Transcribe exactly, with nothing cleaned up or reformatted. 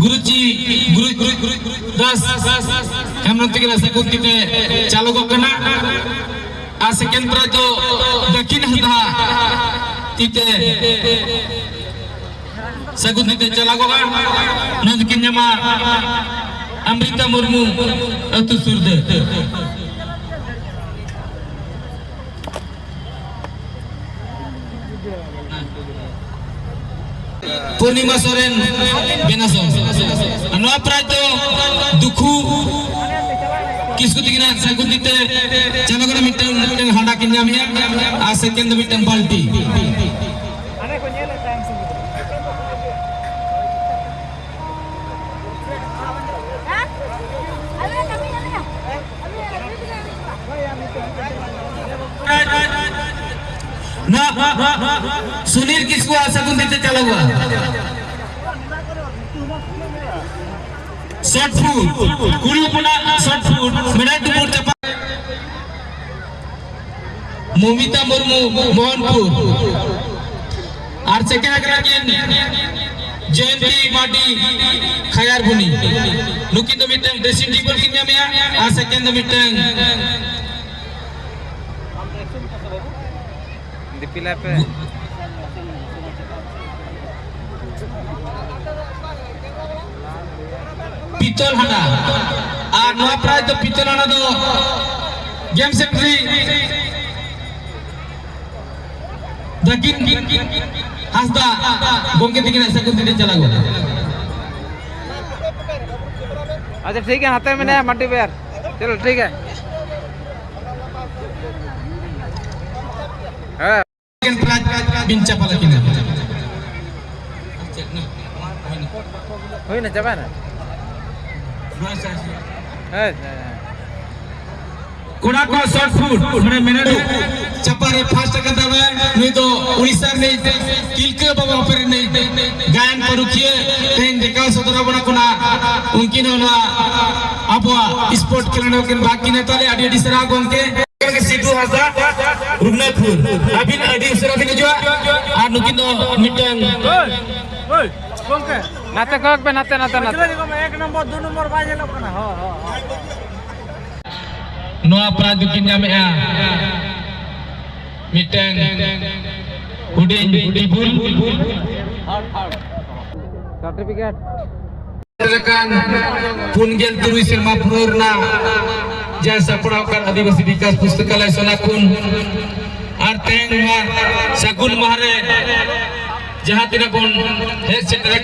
ᱜᱩᱨᱩᱡᱤ, ᱜᱩᱨᱩ, ᱜᱩᱨᱩ, ᱜᱩᱨᱩ, ᱜᱩᱨᱩ ᱫᱟᱥ ᱦᱮᱢᱵᱨᱚᱢ ᱛᱤᱠᱤᱱᱟᱜ ᱥᱟᱹᱜᱩᱱ ᱛᱤᱛᱮ ᱪᱟᱞᱚᱜᱚᱜ ᱠᱟᱱᱟ᱾ ᱟᱨ ᱥᱮᱠᱮᱱᱰ ᱯᱨᱟᱭᱤᱡᱽ ᱫᱚ ᱫᱟᱹᱠᱷᱤᱱ ᱦᱟᱸᱥᱫᱟ ᱛᱤᱛᱮ ᱥᱟᱹᱜᱩᱱ ᱛᱤᱛᱮ ᱪᱟᱞᱟᱜᱚᱜᱼᱟ᱾ ᱱᱚᱣᱟ ᱫᱚᱠᱤᱱ ᱧᱟᱢᱟ ᱟᱢᱨᱤᱛᱟ ᱢᱩᱨᱢᱩ, ᱟᱹᱛᱩ ᱥᱩᱨᱫᱟᱹ᱾ ᱯᱩᱨᱱᱤᱢᱟ ᱥᱚᱨᱮᱱ, ᱵᱮᱱᱟᱥᱚᱝ᱾ ᱱᱚᱣᱟ ᱯᱨᱟᱭᱤᱡᱽ ᱫᱚ ᱫᱩᱠᱷᱩ ᱠᱤᱥᱠᱩ ᱛᱤᱠᱤᱱᱟᱜ ᱥᱟᱹᱜᱩᱱ ᱛᱤᱛᱮ ᱪᱟᱸᱫᱚ ᱠᱟᱱᱟ᱾ ᱢᱤᱫᱴᱟᱝ, ᱢᱤᱫᱴᱟᱝ ᱦᱟᱸᱰᱟ ᱠᱤᱱ ᱧᱟᱢᱮᱜᱼᱟ ᱟᱨ ᱥᱮᱠᱮᱱᱰ ᱫᱚ ᱢᱤᱫᱴᱟᱝ ᱵᱟᱞᱴᱤ᱾ ᱱᱚᱣᱟ ᱥᱩᱱᱤᱞ ᱠᱤᱥᱠᱩᱣᱟᱜ ᱥᱟᱹᱜᱩᱱ ᱛᱤᱛᱮ ᱪᱟᱞᱟᱣᱟ᱾ ᱥᱚᱴ ᱯᱩᱴ, ᱠᱩᱲᱤ ᱦᱚᱯᱚᱱᱟᱜ ᱥᱚᱴ ᱯᱩᱴ, ᱢᱮᱲᱦᱮᱫ ᱰᱩᱢᱩᱨ ᱪᱟᱯᱟ᱾ ᱢᱚᱢᱤᱛᱟ ᱢᱩᱨᱢᱩ, ᱢᱳᱦᱚᱱᱯᱩᱨ᱾ ᱟᱨ ᱥᱮᱠᱮᱱᱰ ᱟᱠᱟᱱᱟ ᱠᱤᱱ ᱡᱚᱭᱚᱱᱛᱤ ᱢᱟᱨᱰᱤ, ᱠᱷᱟᱭᱟᱨᱵᱚᱱᱤ᱾ ᱱᱩᱠᱤᱱ ᱫᱚ ᱢᱤᱫᱴᱟᱝ ᱰᱨᱮᱥᱤᱝ ᱴᱮᱵᱤᱞ ᱠᱤᱱ ᱧᱟᱢᱮᱜᱼᱟ ᱟᱨ ᱥᱮᱠᱮᱱᱰ ᱫᱚ ᱢᱤᱫᱴᱟᱝ ᱫᱤᱯᱤᱞᱟᱭ ᱯᱮ᱾ ᱯᱤᱛᱚᱞ ᱦᱟᱸᱰᱟ᱾ ᱟᱨ ᱱᱚᱣᱟ ᱯᱨᱟᱭᱤᱡᱽ ᱫᱚ ᱯᱤᱛᱚᱞ ᱦᱟᱸᱰᱟ ᱫᱚ ᱜᱮᱢ ᱥᱮᱠᱨᱮᱴᱟᱨᱤ ᱫᱟᱹᱠᱤᱱ ᱦᱟᱸᱥᱫᱟ ᱜᱚᱢᱠᱮ ᱛᱤᱠᱤᱱᱟᱜ ᱥᱟᱹᱜᱩᱱ ᱛᱤᱛᱮ ᱪᱟᱞᱟᱣ ᱜᱚᱫ᱾ ᱟᱪᱪᱷᱟ, ᱴᱷᱤᱠ ᱜᱮᱭᱟ, ᱦᱟᱛᱮ ᱢᱮᱱᱟᱭᱟ ᱢᱟᱱᱰᱤ ᱵᱮᱭᱟᱨ᱾ ᱪᱚᱞᱚ, ᱴᱷᱤᱠ ᱜᱮᱭᱟ᱾ ᱦᱮᱸ᱾ ᱥᱮᱠᱮᱱᱰ ᱯᱨᱟᱭᱤᱡᱽ ᱵᱤᱱ ᱪᱟᱯᱟᱞ ᱟᱹᱠᱤᱱᱟ᱾ ᱦᱩᱭᱱᱟ, ᱪᱟᱵᱟᱭᱱᱟ? ᱦᱮᱸ, ᱦᱮᱸ, ᱦᱮᱸ᱾ ᱠᱚᱲᱟ ᱠᱚ ᱥᱚᱴ ᱯᱩᱴ, ᱢᱟᱱᱮ ᱢᱮᱱᱮᱫ ᱪᱟᱯᱟ ᱨᱮ ᱯᱷᱟᱥᱴ ᱟᱠᱟᱱ ᱛᱟᱵᱚᱱᱟᱭ, ᱱᱩᱭ ᱫᱚ ᱩᱲᱤᱥᱥᱟ ᱨᱤᱱᱤᱡ ᱛᱤᱞᱠᱟᱹ ᱵᱟᱵᱟ ᱚᱯᱮᱨᱟ ᱨᱤᱱᱤᱡ ᱜᱟᱭᱟᱱ ᱯᱟᱹᱨᱩᱠᱷᱤᱭᱟᱹ ᱛᱮᱦᱮᱧ ᱫᱮᱠᱷᱟᱣ ᱥᱚᱫᱚᱨ ᱟᱵᱚᱱᱟ ᱠᱚ ᱱᱟᱜ᱾ ᱩᱱᱠᱤᱱ ᱦᱚᱸ ᱱᱚᱣᱟ ᱟᱵᱚᱣᱟᱜ ᱥᱯᱳᱨᱴ ᱠᱷᱮᱞᱳᱸᱰ ᱨᱮᱠᱤᱱ ᱵᱷᱟᱜᱽ ᱠᱤᱱ ᱦᱟᱛᱟᱣ ᱞᱮᱫ᱾ ᱟᱹᱰᱤ ᱟᱹᱰᱤ ᱥᱟᱨᱦᱟᱣ ᱜᱚᱢᱠᱮ᱾ ᱥᱤᱫᱷᱩ ᱦᱟᱸᱥᱫᱟ, ᱨᱚᱜᱷᱩᱱᱟᱛᱷᱯᱩᱨ᱾ ᱟᱹᱵᱤᱱ ᱟᱹᱰᱤ ᱩᱥᱟᱹᱨᱟ ᱵᱤᱱ ᱦᱤᱡᱩᱜᱼᱟ᱾ ᱟᱨ ᱱᱩᱠᱤᱱ ᱫᱚ ᱢᱤᱫᱴᱟᱝ ᱱᱟᱛᱮ ᱠᱚᱭᱚᱜ ᱯᱮ, ᱱᱟᱛᱮ, ᱱᱟᱛᱮ, ᱱᱟᱛᱮ᱾ ᱮᱠ ᱱᱚᱢᱵᱚᱨ, ᱫᱩ ᱱᱚᱢᱵᱚᱨ ᱵᱟᱭ ᱧᱮᱞᱚᱜ ᱠᱟᱱᱟ᱾ ᱦᱳᱭ, ᱦᱳᱭ, ᱦᱳᱭ᱾ ᱱᱚᱣᱟ ᱯᱨᱟᱭᱤᱡᱽ ᱫᱚᱠᱤᱱ ᱧᱟᱢᱮᱜᱼᱟ ᱢᱤᱫᱴᱟᱝ ᱦᱩᱰᱤᱧ ᱴᱤᱵᱩᱞ᱾ ᱥᱟᱨᱴᱤᱯᱷᱤᱠᱮᱴ᱾ ᱞᱮᱠᱟᱱ ᱯᱩᱱ ᱜᱮᱞ ᱛᱩᱨᱩᱭ ᱥᱮᱨᱢᱟ ᱯᱩᱨᱟᱹᱣ ᱨᱮᱱᱟᱜ ᱡᱟᱦᱟᱸ ᱥᱟᱯᱲᱟᱣ ᱠᱟᱱ ᱟᱹᱫᱤᱵᱟᱹᱥᱤ ᱵᱤᱠᱟᱥ ᱯᱩᱥᱛᱟᱠᱟᱞᱚᱭ ᱥᱳᱞᱟᱯᱩᱨ, ᱟᱨ ᱛᱮᱦᱮᱧ ᱱᱚᱣᱟ ᱥᱟᱹᱜᱩᱱ ᱢᱟᱦᱟ ᱨᱮ ᱡᱟᱦᱟᱸ ᱛᱤᱱᱟᱹᱜ ᱵᱚᱱ ᱦᱮᱡ ᱥᱮᱴᱮᱨ ᱟᱠᱟᱱ